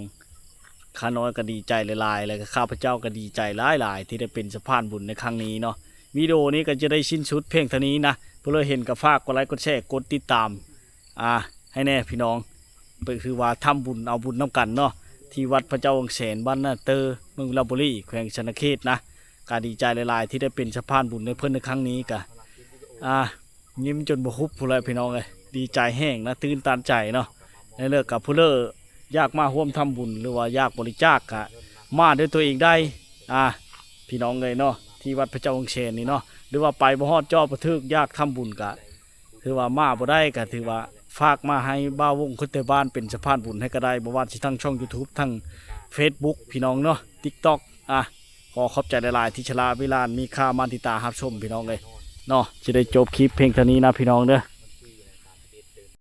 ຂ້ານ້ອຍກໍດີໃຈຫຼາຍໆ ແລ້ວກໍຂ້າພະເຈົ້າກໍດີໃຈຫຼາຍໆ ທີ່ໄດ້ເປັນສະພານບຸນໃນຄັ້ງນີ້ເນາະ ວິດີໂອນີ້ກໍຈະໄດ້ສິ້ນສຸດພຽງເທົ່ານີ້ນະ ຜູ້ໃດເຫັນກໍຝາກກົດໄລ ກົດແຊ ກົດຕິດຕາມ ອ່າ ໃຫ້ແດ່ພີ່ນ້ອງ ກໍຄືວ່າທຳບຸນເອົາບຸນນຳກັນເນາະ ທີ່ວັດພະເຈົ້າວັງແສນ ບ້ານນາເຕີ ເມືອງວິລະບູລີ ແຂວງສະຫວັນນະເຂດນະ ກໍດີໃຈຫຼາຍໆ ທີ່ໄດ້ເປັນສະພານບຸນໃຫ້ເພິ່ນໃນຄັ້ງນີ້ ກໍ ອ່າ ຍິ້ມຈົນບໍ່ຫຸບພຸ້ນແຫຼະພີ່ນ້ອງເອີຍ ດີໃຈແຮງນະ ຕື່ນຕັນໃຈເນາະ ໃນເລີກກັບຜູ້ເລີກຢາກມາຮ່ວມທຳບຸນ ຫຼືວ່າຢາກບໍລິຈາກ ກະມາດ້ວຍຕົວເອງໄດ້ ອ່າ ພີ່ນ້ອງເອີຍເນາະ ທີ່ວັດພະເຈົ້າວັງແສນນີ້ເນາະ ຫຼືວ່າໄປບໍ່ຮອດຈອດບໍ່ຖືກ ຢາກທຳບຸນກະ ຖືວ່າມາບໍ່ໄດ້ ກະຖືວ່າຝາກມາໃຫ້ບ່າວວົງຄົນໄທບ້ານເປັນສະພານບຸນໃຫ້ກໍໄດ້ ບໍ່ວ່າຊິທາງຊ່ອງຢູທູບ ທາງເຟສບຸກ ພີ່ນ້ອງເນາະ ຕິກຕັອກ ອ່າ ຂໍຂອບໃຈຫຼາຍໆ ທີ່ສະຫຼະເວລາອັນມີຄ່າມາຕິດຕາມຮັບຊົມ ພີ່ນ້ອງເອີຍເນາະ ຊິໄດ້ຈົບຄລິບພຽງເທົ່ານີ້ນະ ພີ່ນ້ອງເດີ.